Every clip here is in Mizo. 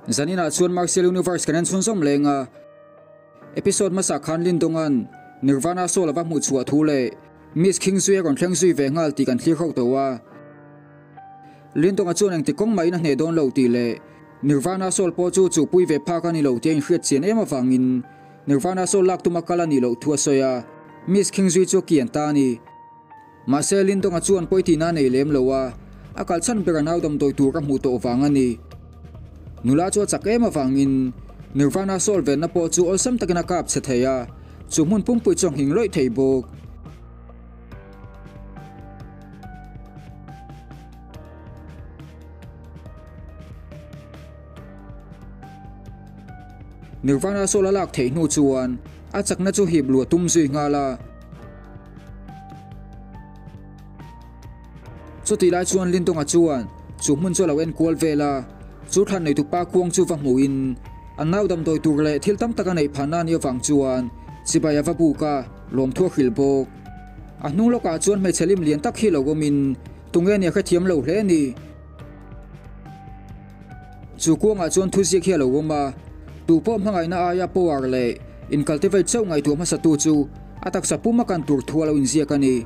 Zaninah chuan Martial Universe kan en chhunzawm leng a. Episode hmasa khan Lindonga'n Nirvana Soul ava hmuh chhuah thu leh Miss King zui a rawn thleng zui ve nghal tih kan thlir ho tawh a. Lindonga chuan engti kawng mahin a hneh dawn lo tih leh Nirvana Soul pawh chu chuhpui ve phak a ni lo tih a inhriat chian em avangin Nirvana Soul lak tuma kal a nih loh thu a sawi a, Miss King zui chu a kian ta a ni. Mahse Lindonga chuan pawi tihna a nei lem lo a, a kal chhan ber a nau damdawi tur a hmuh tawh vang a ni. Nula chu a chak em avangin Nirvana Soul venna pawh chu awlsam takin a kap chhe thei a, chu hmun pumpui chu a nghing lawih thei bawk. Nirvana Soul a lak theih hnu chuan a chakna chu hip luah tum zui nghal a. Chutih lai chuan Lindonga chuan chu hmun chu a lo en kual vel a, chu thlan nei tupa kuang chu va hmuhin an nau damdawi tur leh thil tam tak a neih phahna a nih avang chuan chibai a va buk a, lawmthu a hrilh bawk. A hnung lawkah chuan hmeichhe lim lian tak hi lo awmin tunge nia hrethiam lo hle a ni. Chu kuangah chuan thuziak hi a lo awm a, tu pawh hmangaihna aia power leh incultivate chauh ngaihtuah hmasatu chu a taksa pum a kan tur thu a lo inziak a ni.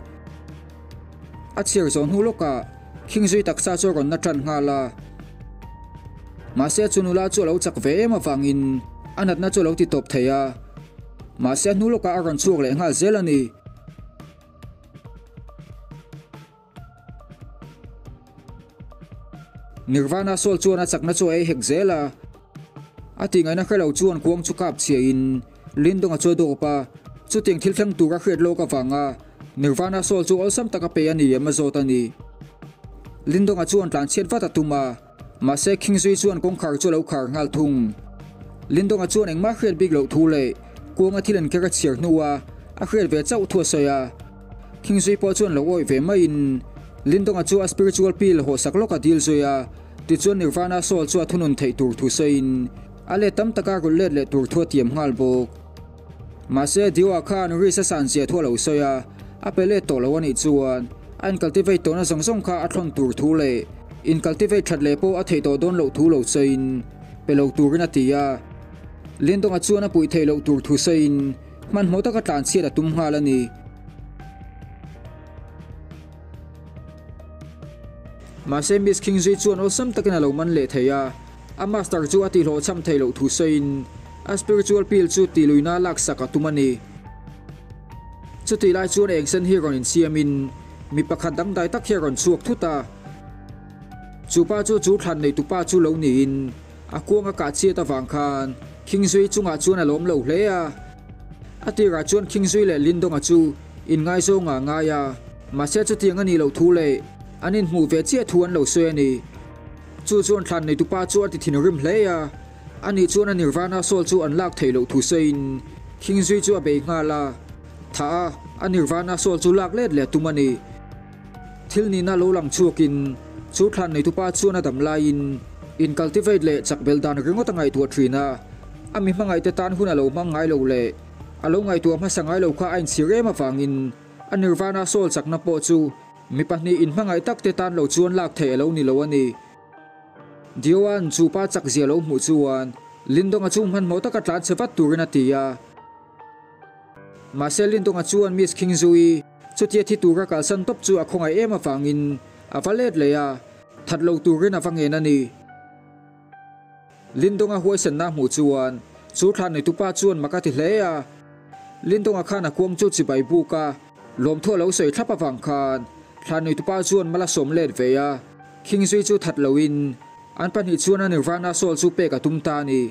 A chhiar zawh hnu lawkah khingzui taksa chu a rawn na tan nghal a. Mahse chu nula chu a lo chak ve em avangin a natna chu a lo ti tawp thei a. Mahse a hnu lawkah a rawn chhuak leh nghal zel a ni. Nirvana Soul chuan a chakna chu a ei hek zel a, a tihngaihna hre lo chuan kuang chu kap chhiahin Lindonga chu a dawp a, chutiang thil thleng tur a hriat lawk avanga Nirvana Soul chu awlsam taka pe a ni em a zawt a ni. Lindonga chuan tlanchhiat vat a tum a, mahse Khingzui chuan kawngkhar chu a lo khar nghal thung. Lindonga chuan engmah hriat bik loh thu leh kuanga thil an ker a chhiar hnua a hriat ve chauh thu a sawi a. Khingzui pawh chuan lo awih ve maiin Lindonga chu a spiritual pill hawhsak lawk a dil zui a, tichuan Nirvana soul chu a thunun theih tur thu sawiin a let tam taka rulh let leh tur thu a tiam nghal bawk. Mahse Dio-a khan Reese a san zia thu a lo sawi a, a pe let tawh lo a nih chuan a incultivate tawhna zawng zawng kha a thlawn tur thu leh incultivate that leh pawh a theih tawh dawn loh thu lo sawiin pe lo turin a ti a. Lindonga chuan a puih theih loh tur thu sawiin Hmanhmawh taka tlanchhiat a tum nghal a ni. Mahse Miss Khingzui chuan awlsam takin a lo man leh thei a, a master chu a tihhlawhchham theih loh thu sawiin a spiritual pill chu tihluina laksak a tum a ni. Chutih lai chuan eng sen hi rawn insiamin mi pakhat dangdai tak hi a rawn chhuak thut a. Chu pa chu chu thlan neitupa chu lo niin A kuang a kah chiat avang khan Khingzui chungah chuan a lawm lo hle a. A tirah chuan Khingzui leh Lindonga chu inngaizawng a ngai a, mahse chutiang a nih loh thu leh an inhmuh ve chiah thu an lo sawi a ni. Chu chuan thlan neitupa chu a ti thinrim hle a, ani chuan a Nirvana soul chu an lak theih loh thu sawiin Khingzui chu a bei nghal a, thah a, a Nirvana soul chu lak let leh a tum a ni. Thil nihna lo lang chhuakin chu thlan neitupa chuan a dam laiin in cultivate leh chak bel dan ringawt a ngaihtuah thin a, a mi hmangaihte tan hun a lo hmang ngai lo leh a lo ngaihtuah hmasa ngai lo kha a inchhir em avangin a Nirvana soul chakna pawh chu mi pahnih inhmangaih takte tan lo chuan lak theih a lo ni lo a ni. Dioan chu pa chak zia lo hmuh chuan Lindonga chu hmanhmawh taka tlan chhe vat turin a ti a. Mahse Lindonga chuan Miss Khingzui chutia thi tura kalsan tawp chu a khawngaih em avangin a va let leh a, that lo turin a va ngen a ni. Lindonga huaisanna hmuh chuan chu thlan neitupa chuan mak a ti hle a. Lindonga khan a kuang chu chibai buk a, lawmthu a lo sawi thlap avang khan thlan neitupa chuan mal a sawm let ve a, Khingzui chu that loin an pahnih chuan a Nirvana soul chu pek a tum ta a ni.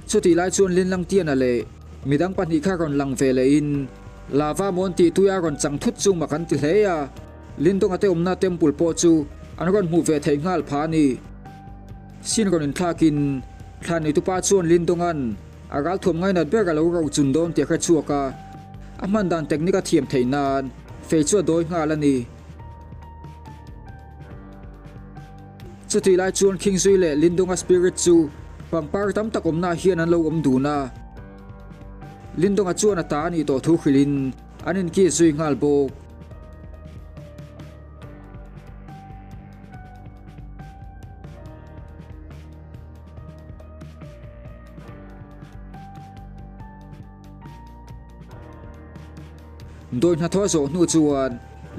Chutih lai chuan Linlangtiana leh midang pahnih kha rawn lang ve lehin lava mawn tih tui a rawn chang thut chu mak an ti hle a, Lindonga te awmna temple pawh chu an rawn hmuh ve theih nghal pha a ni. Sin rawn inthlakin thlan neitupa chuan Lindonga'n A ralthuam ngainat ber a lo ro chun dawn tih a hre chhuak a, a hman dan technique a thiam theih nan fei chu a dawi nghal a ni. Chutih lai chuan Khingzui leh Lindonga spirit chu pangpar tam tak awmnaah hian an lo awm dun a. Lindonga chuan a ta a nih tawh thu hrilhin an inkiss zui nghal bawk. Dawi hnathawh a zawh hnu chuan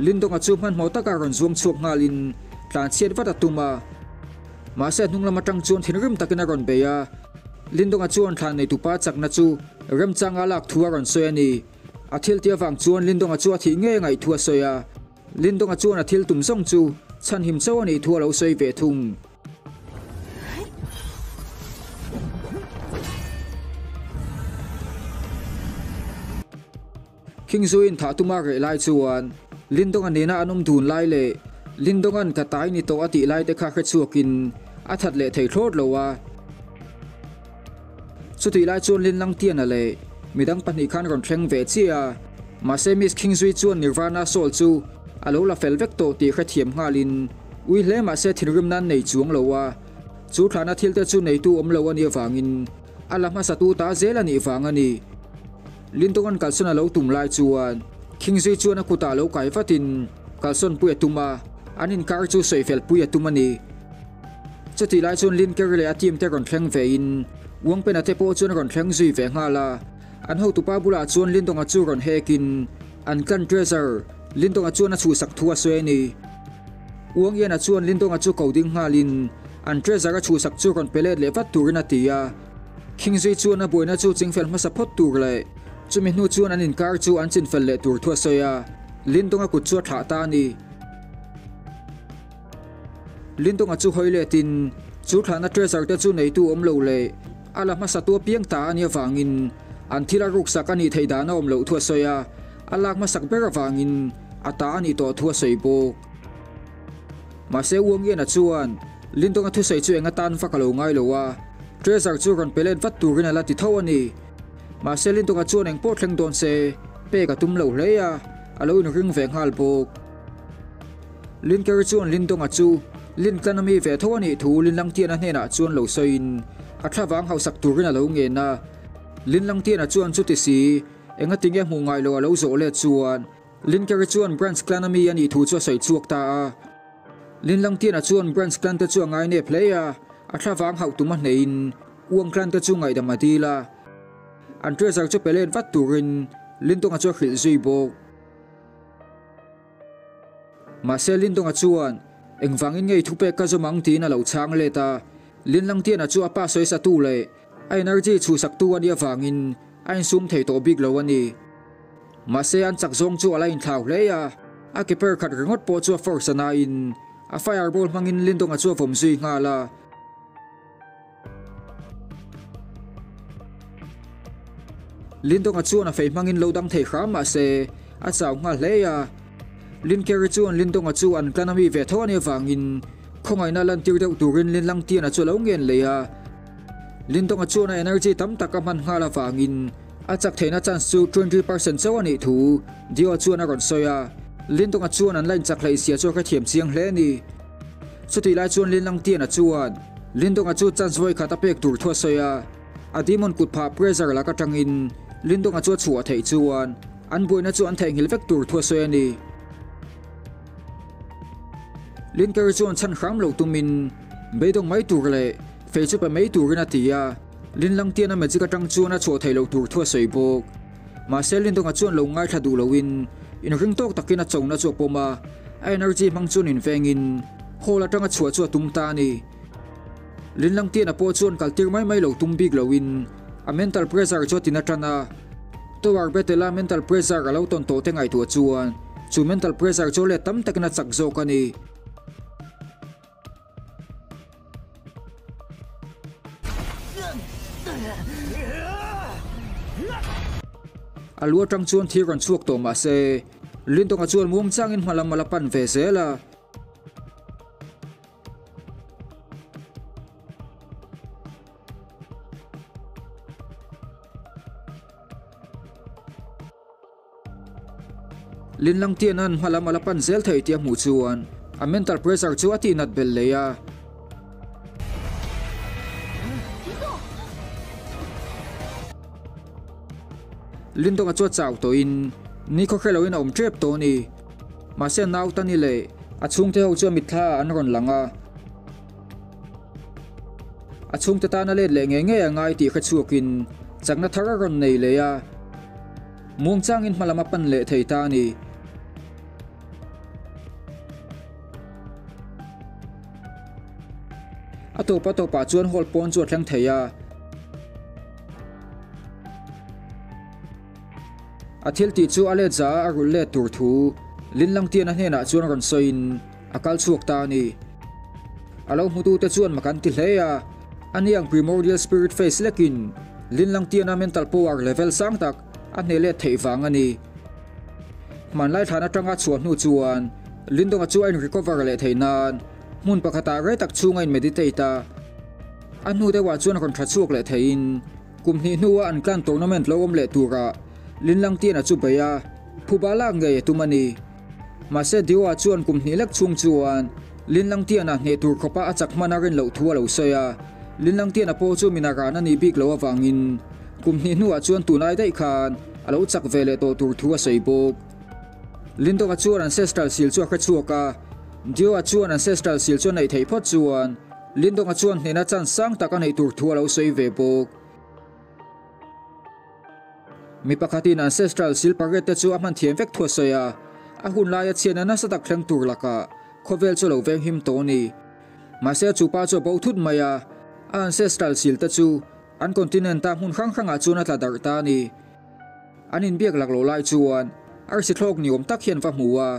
Lindonga chu hmanhmawh taka rawn zuang chhuak nghalin tlanchhiat vat a tum a. Mahse a hnung lam atang chuan thinrim takin a rawn bei a. Lindonga chuan thlan neitupa chakna chu remchanga lak thu a rawn sawi a ni. A thil tih avang chuan Lindonga chu a thih ngei a ngaih thu a sawi a. Lindonga chuan a thil tum zawng chu chhanhim chauh a nih thu a lo sawi ve thung. Khingzuiin thah tuma reh lai chuan Lindonga nena an awm dun lai leh Lindonga'n ka tai ni tawh a tih lai te kha hre chhuakin a that leh thei thlawt lo a. Chutih lai chuan Linlangtiana leh midang pahnih khan rawn thleng ve chiah a, mahse Miss Khingzui chuan Nirvana Soul chu a lo la fel vek tawh tih hrethiam nghalin ui hle mahse thinrim nan nei chuang lo a, chu thlahna thil te chu neitu awm lo a nih avangin a la hmasa tu ta zel a nih vang a ni. Lindonga'n kalsawn a lo tum lai chuan Khingzui chuan a kutah lo kai vatin kalsawn pui a tum a, an inkar chu sawi fel pui a tum a ni. Chutih lai chuan Lin Kerry leh a team te rawn thleng vein Wangpena te pawh chuan rawn thleng zui ve nghal a, an hotupa bulah chuan Lindonga chu rawn hekin an clan treasure Lindonga chuan a chhuhsak thu a sawi a ni. Wang Iana chuan Lindonga chu ko ding nghalin an treasure a chhuhsak chu rawn pe let leh vat turin a ti a. Khingzui chuan a buaina chu chingfel hmasa phawt tur leh chumi hnu chuan an inkar chu an chinfel leh tur thu a sawi a, Lindonga kut chu a thlah ta a ni. Lindonga chu hawi letin chu thlahna treasure te chu neitu awm lo leh a la hmasa tu apiang ta a nih avangin an thil a ruksak a nih theih dan a awm loh thu a sawi a, a lak hmasak ber avangin a ta a nih tawh thu a sawi bawk. Mahse Uangiana chuan Lindonga thusawi chu eng atan vak a lo ngai lo a, treasure chu rawn pe let vat turin a la ti tho a ni. Mahse Lindonga chuan eng pawh thleng dawn se pek a tum lo hle a, a lo inring ve nghal bawk. Linker chuan Lindonga chu Lin tlan ami ve tho a nih thu Linlangtiana hnenah chuan lo sawiin a thlavang hausak turin a lo ngen a. Linlangtiana chuan chuti si, engatinge hmuh ngai lo a lo zawh let chuan Linker chuan Branch clan ami a nih thu chu a sawi chhuak ta a. Linlangtiana chuan Branch clan te chu a ngainep hle a, a thlavang hauh tum a hneihin Uang clan te chu ngaihdam a dil a. An treasure chu pe let vat turin Lindonga chu a hrilh zui bawk. Mahse Lindonga chuan, Engvangin nge i thupek ka zawm ang tiin a lo chhang let a. Linlangtiana chu a pa sawisatu leh a energy chhuhsaktu a nih avangin a insum thei tawh bik lo a ni. Mahse an chak zawng chu a la inthlau hle a, a ke per khat ringawt pawh chu a force a nain a fireball hmangin Lindonga chu a vawm zui nghal a. Lindonga chuan a fei hmangin lo dang thei hram mah se, a chau nghal hle a. Linkerry chuan Lindonga chu an clan ami ve tho a nih avangin khawngaihna lantir deuh turin Linlangtiana chu a lo ngen leh a. Lindonga chuan a energy tam tak a hman nghal avangin a chak theihna chance chu 20% chauh a nih thu Dio chuan a rawn sawi a. Lindonga chuan an la inchak hleih zia chu a hrethiam chiang hle a ni. Chutih lai chuan Linlangtiana chuan Lindonga chu chance vawi khat a pek tur thu a sawi a, a demon kut phah pressure lak atangin Lindonga chu a chhuah theih chuan an buaina chu an theihnghilh vek tur thu a sawi a ni. Linker chuan chhan hram lo tumin beidawng mai tur leh fei chu pe mai turin a ti a, Linlangtiana magic atang chuan a chhuah theih loh tur thu a sawi bawk. Mahse Lindonga chuan lo ngaithla duh loin inring tawk takin a chona chu a pawm a, a energy hmang chuan invengin hall atanga chhuah chu a tum ta a ni. Linlangtiana pawh chuan kaltir mai mai lo tum bik loin a mental pressure chu a tina tan a, Tower Battle-a mental pressure a lo tawn tawh te ngaihtuah chuan chu mental pressure chu let tam takin a chak zawk a ni. A lu atang chuan thil rawn chhuak tawh mah se, Lindonga chuan muang changin hma lam a la pan ve zel a. Linlangtiana'n hma lam a la pan zel thei tih a hmuh chuan a mental pressure chu a tihnat belh leh a. Lindonga chu a chau tawhin nikhaw hre loin a awm tep tawh a ni. Mahse a nau Tani leh a chhungte ho chu a mitthla ah an rawn lang a. A chhungte tan a let leh ngei ngei a ngai tih hre chhuakin chakna thar a rawn nei leh a. Muangchangin hmalam a pan leh thei ta a ni. A tawp a tawpah chuan hall pawn chu a thleng thei a. A thil tih chu a let za a a rulh let tur thu Linlangtiana hnenah chuan rawn sawiin a kal chhuak ta a ni. A lo hmutute chuan mak an ti hle a, ani ang Primordial Spirit Face lekin Linlangtiana mental power level sang tak a hneh let theih vang a ni. Hmanlai thlan atanga chhuah hnu chuan Lindonga chu a in recover leh theih nan hmun pakhatah rei tak chhung a in meditate a. A hnu deuhah chuan rawn tha chhuak leh theiin kum hnih hnua an clan tournament lo awm leh turah Linlangtiana chu bei a, phuba lak ngei a tum a ni. Mahse Dioa chuan kum hnih lek chhung chuan Linlangtiana hneh tur khawpa a chak hman a rin loh thu a lo sawi a, Linlangtiana pawh chu mina ran a nih bik loh avangin kum hnih hnuah chuan tun ai daih khan a lo chak ve leh tawh tur thu a sawi bawk. Lindonga chuan ancestral seal chu a hre chhuak a, Dioa chuan ancestral seal chu a neih theih phawt chuan Lindonga chuan hnehna chance sang tak a neih tur thu a lo sawi ve bawk. Mi pakhatin ancestral seal pariat te chu a hman thiam vek thu a sawi a, a hun laia chhiatna nasa tak thleng tur lakah khawvel chu a lo venghim tawh a ni. Mahse chu pa chu a bo thut mai a, a ancestral seal te chu an continent a hmun hrang hrangah chuan a tla darh ta a ni. An inbiak lak loh lai chuan arsi thlawk ni awm tak hian va hmu a.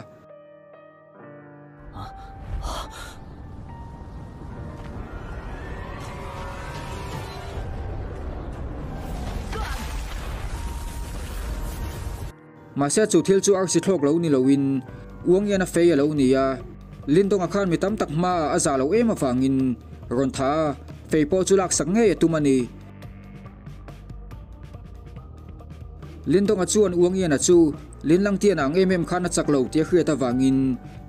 Mahse chu thil chu arsi thlawk lo ni loin uang hian a fei a lo ni a, Lindonga khan mi tam tak hmaah a zah loh em avangin rawn tha a, fei pawh chu laksak ngei a tum a ni. Lindonga chuan Uangiana chu Linlangtiana ang em em khan a chak lo tih a hriat avangin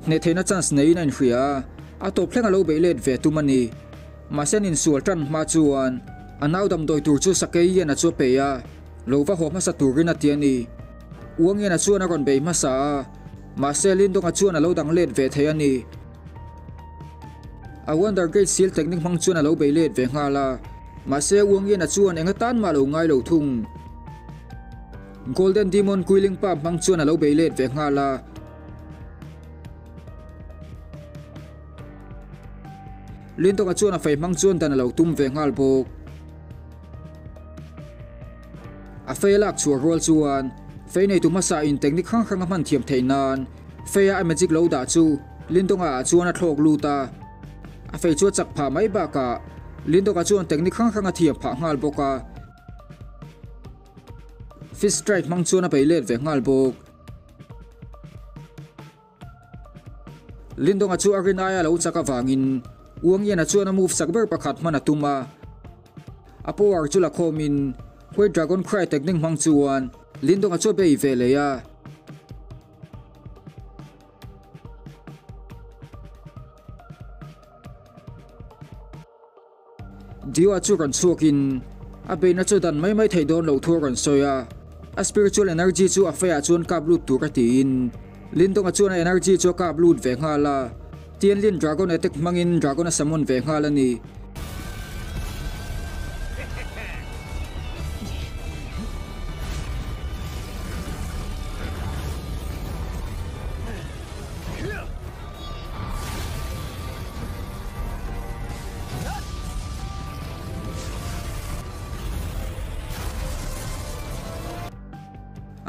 hneh theihna chance neiin a inhria a, a tawp thleng a lo beih let ve tum a ni. Mahse an insual tan hma chuan a nau damdawi tur chu Sakeiiana chu a pe a, lo va haw hmasa turin a ti a ni. Uangiana chuan a rawn bei hmasa a, mahse Lindonga chuan a lo dang let ve thei a ni. A Wonder Gate seal technique hmang chuan a lo bei let ve nghal a, mahse Uangiana chuan eng atan mah lo ngai lo thung. Golden Demon Quilling Pa hmang chuan a lo bei let ve nghal a. Lintonga chuan a fei hmang chuan dan a lo tum ve nghal bawk. A fei a lak chhuah rual chuan fei neitu hmasa in technique hrang hrang a hman thiam theih nan fei a a magic lo dah chu Lindonga ah chuan a thlawk lut a, a fei chu a chak phah mai bakah Lindonga chuan technique hrang hrang a thiam phah nghal bawk a. Fist strike hmang chuan a bei let ve nghal bawk. Lindonga chu a rin aia lo chak avangin Uangiana chuan a move chak ber pakhat hman a tum a. A power chu la khawmin White Dragon Cry technique hmang chuan Lindonga chu a bei ve leh a. Diwa chu rawn chhuakin a beihna chu dan mai mai theih dawn loh thu a rawn sawi a, a spiritual energy chu a feiah chuan kap lut tur a tiin Lindonga chuan a energy chu a kap lut ve nghal a, Tianlin Dragon Attack hmangin Dragon a summon ve nghal a ni.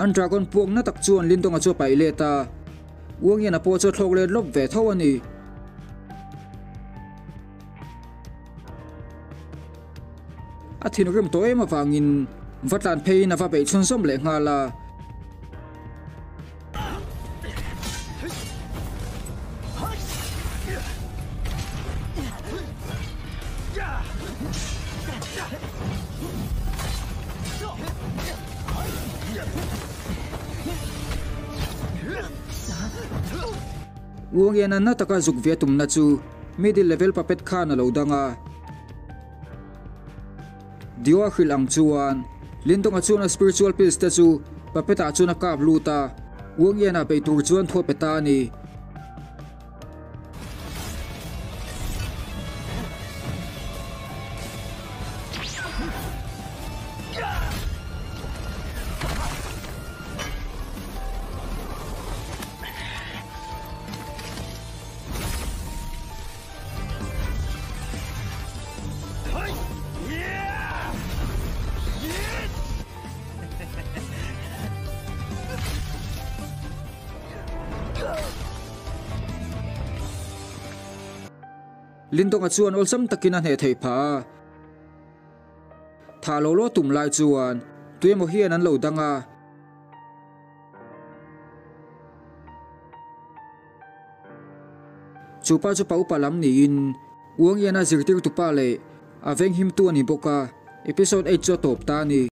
An dragon puak na tak chuan Lindonga chu a paih let a, Uangiana pawh chu a thlawk let lawp ve tho a ni. A thinrim tawh em avangin va tlan pheiin a va beih chhunzawm leh nghal a. Uangiana na taka zuk ve tumna chu middle level puppet khan a lo dang a. Dio a hrilh ang chuan Lindonga chuan a spiritual pills te chu puppet ah chuan a kap lut a, Wang Yan-a beih tur chuan thu a pe ta a ni. Lindonga chuan awlsam takin a hneh theih phah a. Thah lo lo tum lai chuan tuemaw hian an lo dang a. Chu pa chu pa upa lam niin Uang Iana zirtirtu pa leh a venghimtu a ni bawk a, episode eight chu a tawp ta a ni.